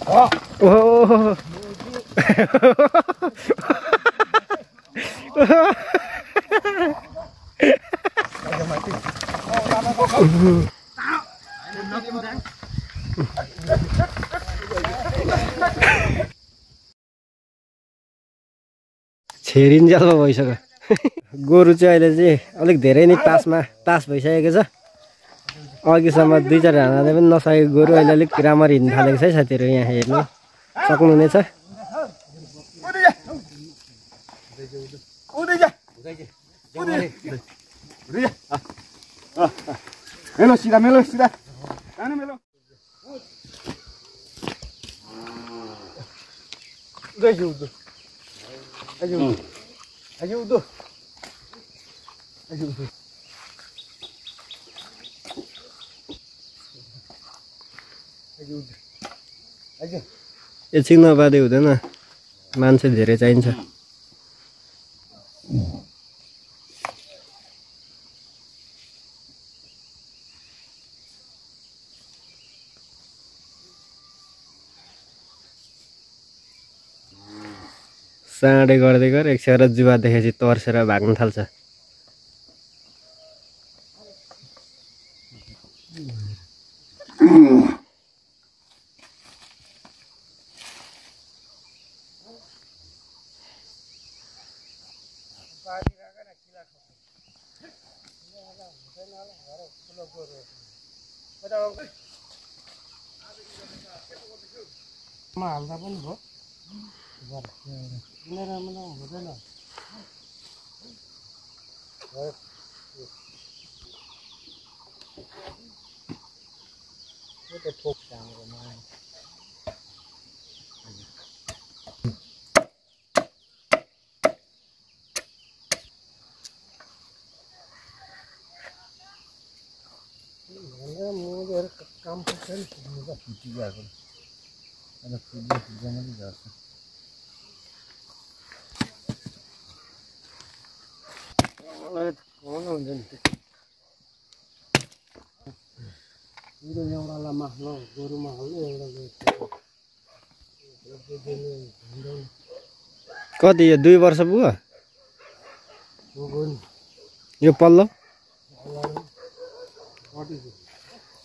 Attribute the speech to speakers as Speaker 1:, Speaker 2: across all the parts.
Speaker 1: ओहो छेरिन्जेल भइसक्यो गोरु चाहिँ अहिले चाहिँ अलिक धेरै नै तास भइसकेको छ अघिसम्म 2-4 हानाले पनि नसकेको गोरु अहिले अलिक राम्ररी हिँड्न थालेको छ है साथीहरू यहाँ हेर्नु सक्नुहुनेछ
Speaker 2: मेलो सिधा मेलो सिधा जानु मेलो
Speaker 1: ajudo ajudo ajudo ajudo ajudo ajudo एकछिन नबादे हुँदैन मान्छे धेरै चाहिन्छ साँडे गर्दै गर एकछिन जुवा देखेपछि तर्सेर भाग्न थाल्छ हाल्दा पनि भयो हुँदैन काम पर्छ नि फुटी गएको अनि फुट्दै मात्रै झर्छ हुन्छ नि एउटालाई माख्न गोरुमा हाल्नु एउटा कति यो 2 वर्ष पुग्यो यो पल्लो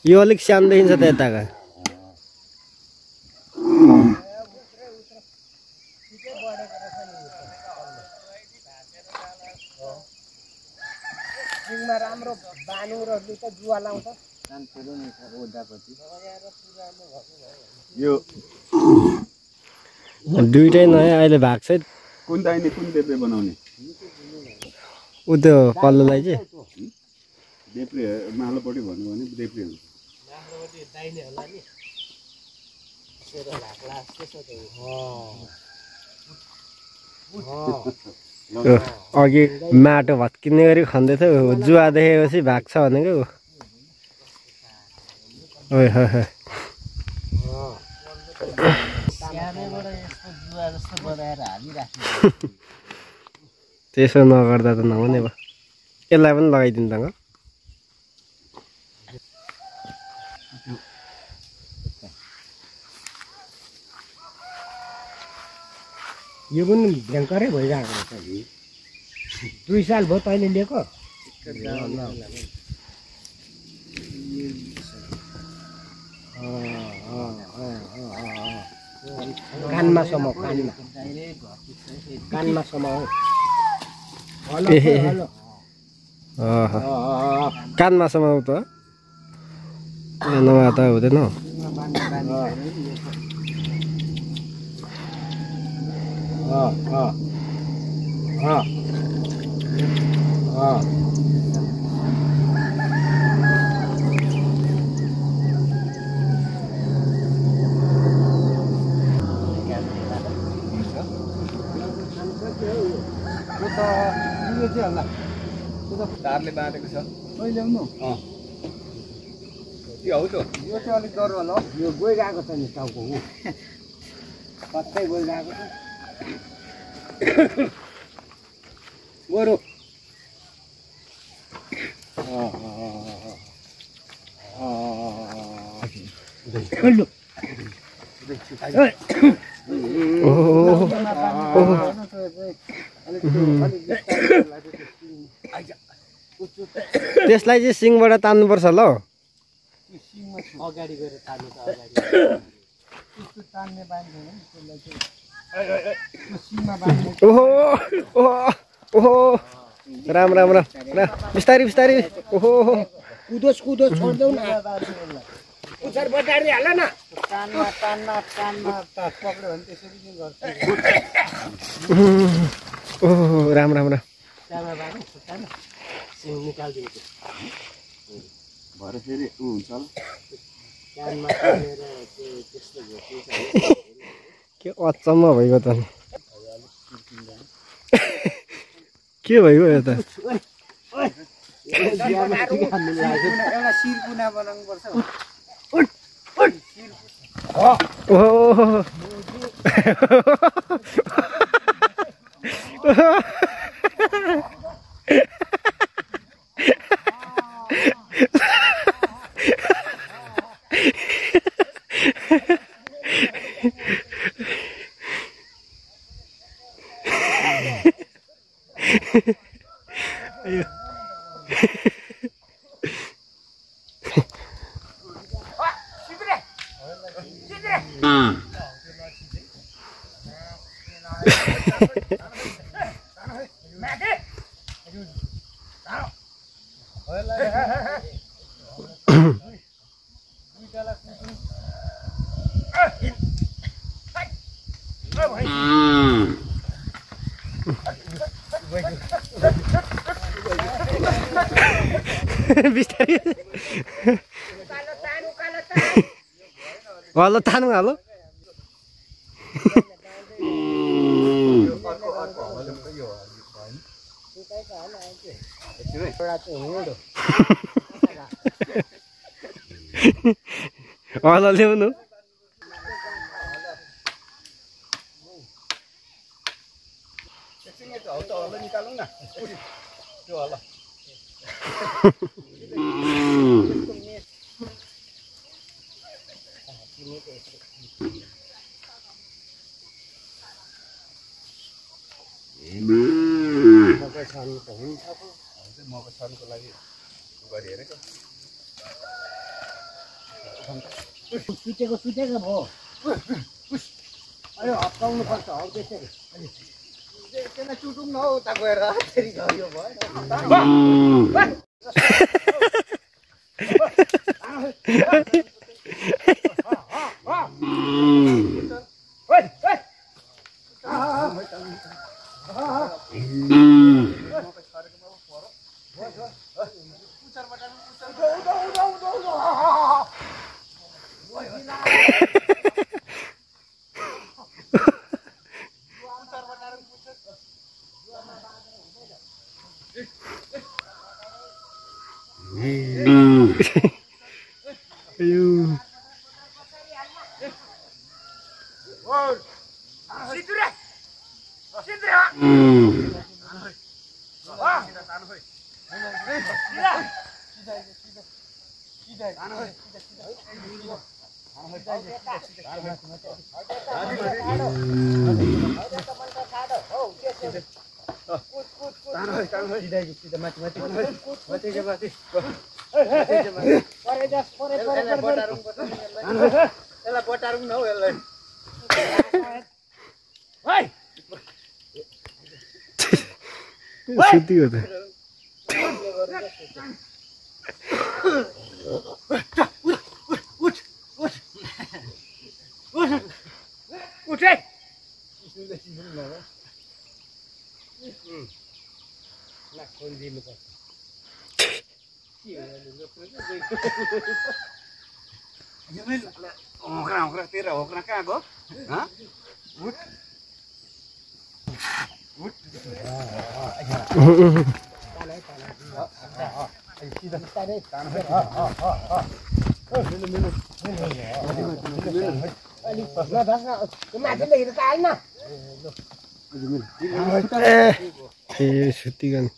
Speaker 1: यो अलिक सानो देखिन्छ त यताका राम्रो बानु र दुईटा जुवा लाउँछ सानोले नि ओदापछि यो दुईटै नयाँ अहिले भाग छ
Speaker 2: कुन दाइने कुन देब्रे बनाउने
Speaker 1: उ त्यो पल्लोलाई चाहिँ
Speaker 2: देब्रे मालोपट्टि भन्नु भने देब्रे हुन्छ
Speaker 1: मालोपट्टि दाइने होला नि त्यसो लाग्ला त्यसो त अघि माटो भत्किने गरी खन्दै थियो जुवा देखेपछि भाग्छ भनेको ओइ ह ह त्यसो नगर्दा त नहुने भयो यसलाई पनि लगाइदिनु त यो पनि भयङ्करै भइरहेको छ 2 साल भयो तैँले लिएको कानमा समाउ कानमा समाउ कानमा समाउ त नभए त हुँदैन
Speaker 2: तारले बाँधेको छ कहिले ल्याउनु त्यो हौ त यो चाहिँ अलिक डर होला
Speaker 1: यो गइरहेको छ नि टाउको कतै गइरहेको छ गोरु त्यसलाई चाहिँ सिङबाट तान्नुपर्छ ल
Speaker 3: अगाडि गएर तान्नु त अगाडि त्यस्तो तान्ने बानी छैन नि त्यसलाई चाहिँ त्यो सिङमा बाँध्ने
Speaker 1: ओहो ओहो ओहो राम राम राम बिस्तारी बिस्तारी ओहो
Speaker 3: कुदोस् छोड्देऊ न पुछार बटारी हाल न कानमा पक्रियो भने त्यसरी चाहिँ गर्छ
Speaker 1: ओहो राम राम राम
Speaker 3: त्यहाँमा बाँध्नु खुट्टामा सिङ निकालिदिन्छु
Speaker 2: भरे फेरि हुन्छ होला
Speaker 3: कानमा तानेर त्यस्तो भेटिन्छ
Speaker 1: के अचम्म भइगयो त के भइगयो यो त
Speaker 3: एउटा सिरकुना बनाउनु पर्छ
Speaker 1: ओहो बिस्तारी हलो तानु हालो हलो ल्याउनु
Speaker 2: निकालौँ न त्यो होला मको छनको लागि गरिहेरेको
Speaker 3: सुतेको भयो अरे हप्काउनु पर्छ हौ त्यसरी त्यसलाई चुटुङ न हौ उता गएर फेरि झऱ्यो भयो यसलाई बटारौँ न हौ यसलाई
Speaker 1: सुत्यो त
Speaker 3: उठे
Speaker 2: होक्रा तेरो होक्रा कहाँ गयो
Speaker 3: माथिले हिँड्नु त हाल्न
Speaker 1: ए सुत्तिगयो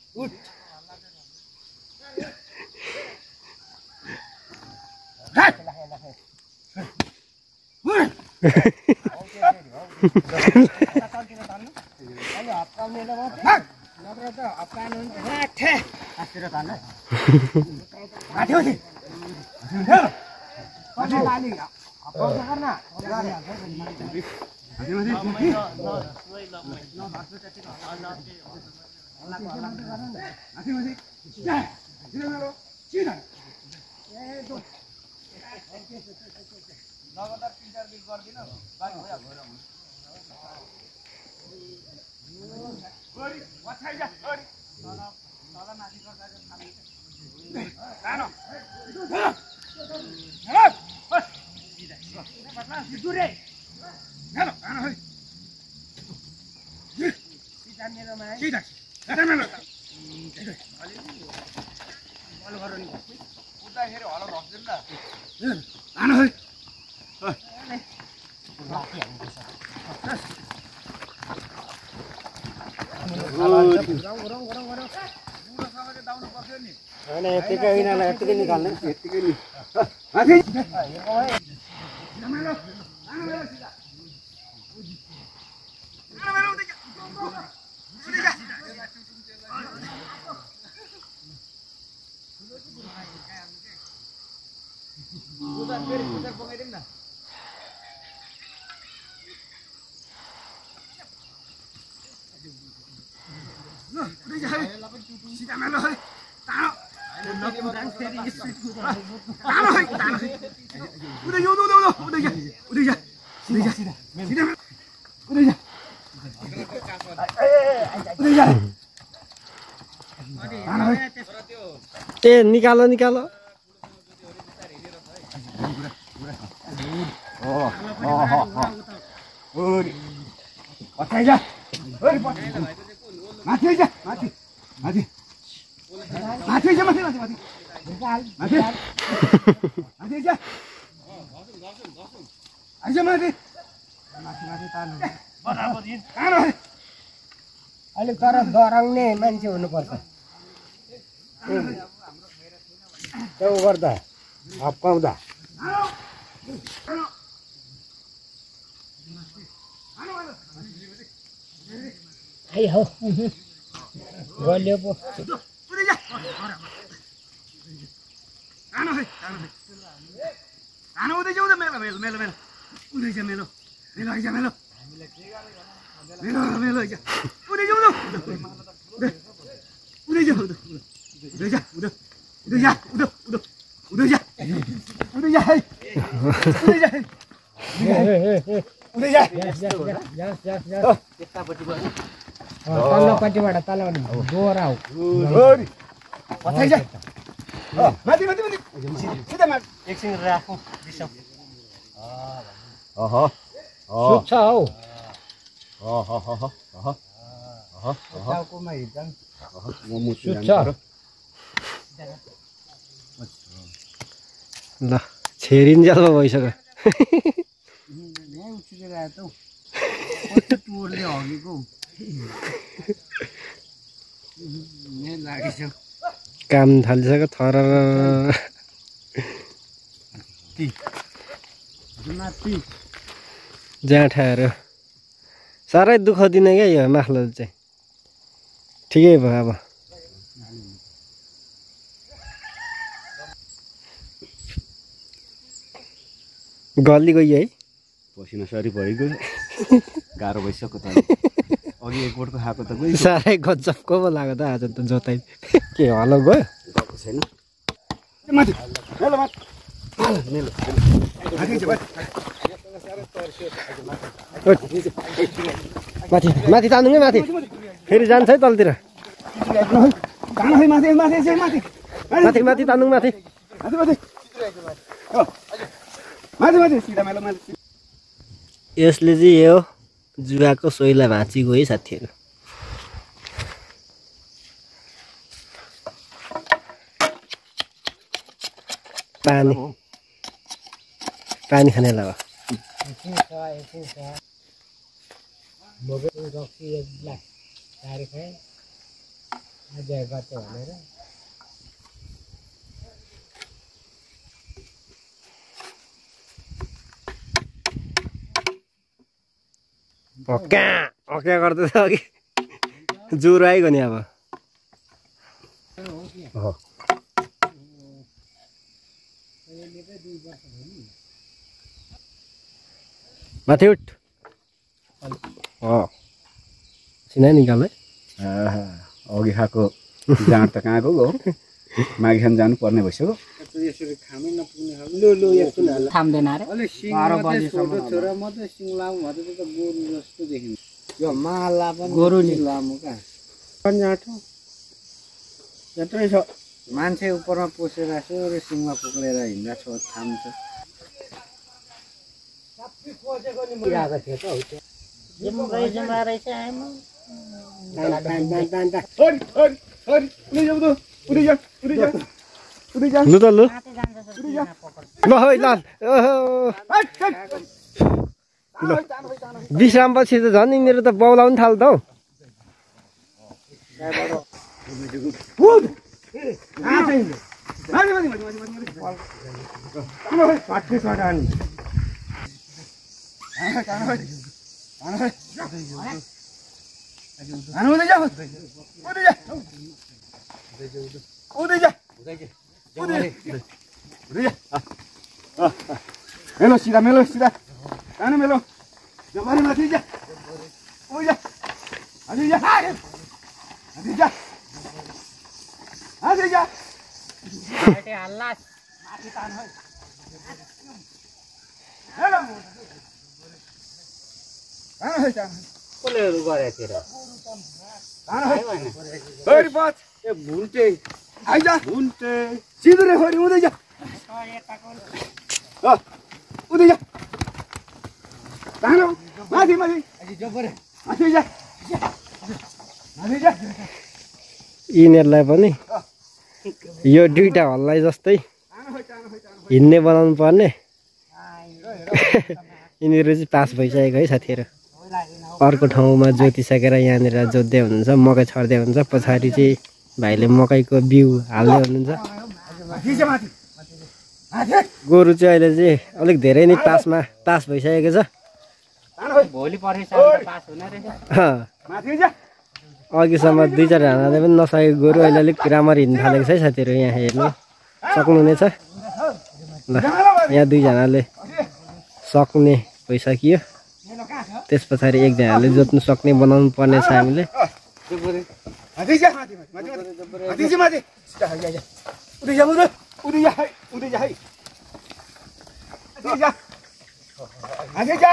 Speaker 1: ए निकालो निकालो
Speaker 3: अलिक तर डराउने मान्छे हुनुपर्छ त्यो गर्दा हप्काउँदा आई हो गल्यो पो तल्लोपट्टिबाट तल दोहोरा हो एकछिन राखौँ सुत्छ हौ सुत्छ
Speaker 1: ल छेरिन्जेल भइसक्यो
Speaker 3: टुरले हगेको
Speaker 1: काम थालिसक्यो थर जाँठाहरू साह्रै दुःख दिने क्या यो माख्लो चाहिँ ठिकै भयो अब गल्ली गयो है
Speaker 2: पसिना सरी भइगयो गाह्रो भइसक्यो त अघि एकपल्ट खाएको त गयो
Speaker 1: साह्रै गजबको पो लाग्यो त आज त जोताइ के हलो गयो
Speaker 2: छैन माथि हेलो माथि मेलो
Speaker 1: माथि माथि तान्नु माथि फेरि जान्छ है तलतिर माथि माथि तान्नु माथि यसले चाहिँ यो जुवाको सोइला भाँचिगयो है साथीहरू पानी पानी खाने ल क्या गर्दैछ अघि ज्वरो आइगयो नि अब माथि उठ सिना निकाल है
Speaker 2: अघि खाएको जाँड त कहाँ गयो माघे खान जानु पर्ने भइसक्यो
Speaker 3: यसरी खामै नपुग्ने खालको लो एकछिन हाल
Speaker 4: थाम्दैन रे
Speaker 3: अलि सिंहमा छोटो छोरा मात्रै सिंह लामो भए त गोरु जस्तो देखिन्छ यो माला पनि
Speaker 4: गोरु नि
Speaker 3: लामो का पन्जाठो यत्रै छ मान्छे उपरमा पोसेर राख्यो र सिंहमा पक्रेर हिँड्दा छ थाम्छ सबै पोसेको नि मुराको थियो त
Speaker 4: जिम्रा रहेछ आमा
Speaker 1: लु त लु ल है ल विश्रामपछि त झन् यिनीहरू त बौलाउनु थाल्छ हौ
Speaker 2: मेलो सिधा सानो मेलो जबरी माथि जा उजा अलि जा अलि जा अलि जा
Speaker 4: ए हल्ला माथि तान है
Speaker 2: हेलो
Speaker 3: कोलेहरु गरेतिर
Speaker 2: हरि बात
Speaker 3: ए भुन्टे
Speaker 2: आइजा भुन्टे सिधै हरि उदै जा उदै जा तानो माथि
Speaker 3: अझै जबरे
Speaker 2: माथि जा माथि जा
Speaker 1: यिनीहरूलाई पनि यो दुईटा हल्लाई जस्तै हिँड्ने बनाउनु पर्ने यिनीहरू चाहिँ पास भइसकेको है साथीहरू अर्को ठाउँमा जोतिसकेर यहाँनिर जोत्दै हुनुहुन्छ मकै छर्दै हुन्छ पछाडि चाहिँ भाइले मकैको बिउ हाल्दै हुनुहुन्छ गोरु चाहिँ अहिले चाहिँ अलिक धेरै नै तास भइसकेको छ
Speaker 4: भोलि पर्सि पास हुने रहेछ
Speaker 2: माथि जा
Speaker 1: अघिसम्म 2-4 जनाले पनि नसकेको गोरु अहिले अलिक राम्ररी हिँड्न थालेको छ है साथीहरू यहाँ हेर्नु सक्नुहुनेछ ल यहाँ 2 जनाले सक्ने भइसकियो त्यस पछाडि 1 जनाले जोत्नु सक्ने बनाउनु पर्ने छ हामीले
Speaker 2: माथि जा माथि जा माथि उदै जा उदै जा उदै जा माथि जा माथि जा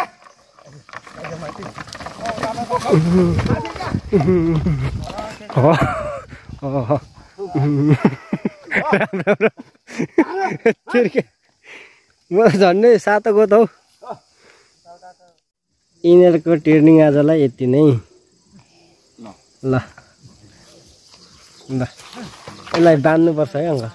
Speaker 1: म झन्डै 7 गोत हौ यिनीहरूको ट्रेनिङ आजलाई यति नै ल यसलाई बाँध्नुपर्छ है अङ्कल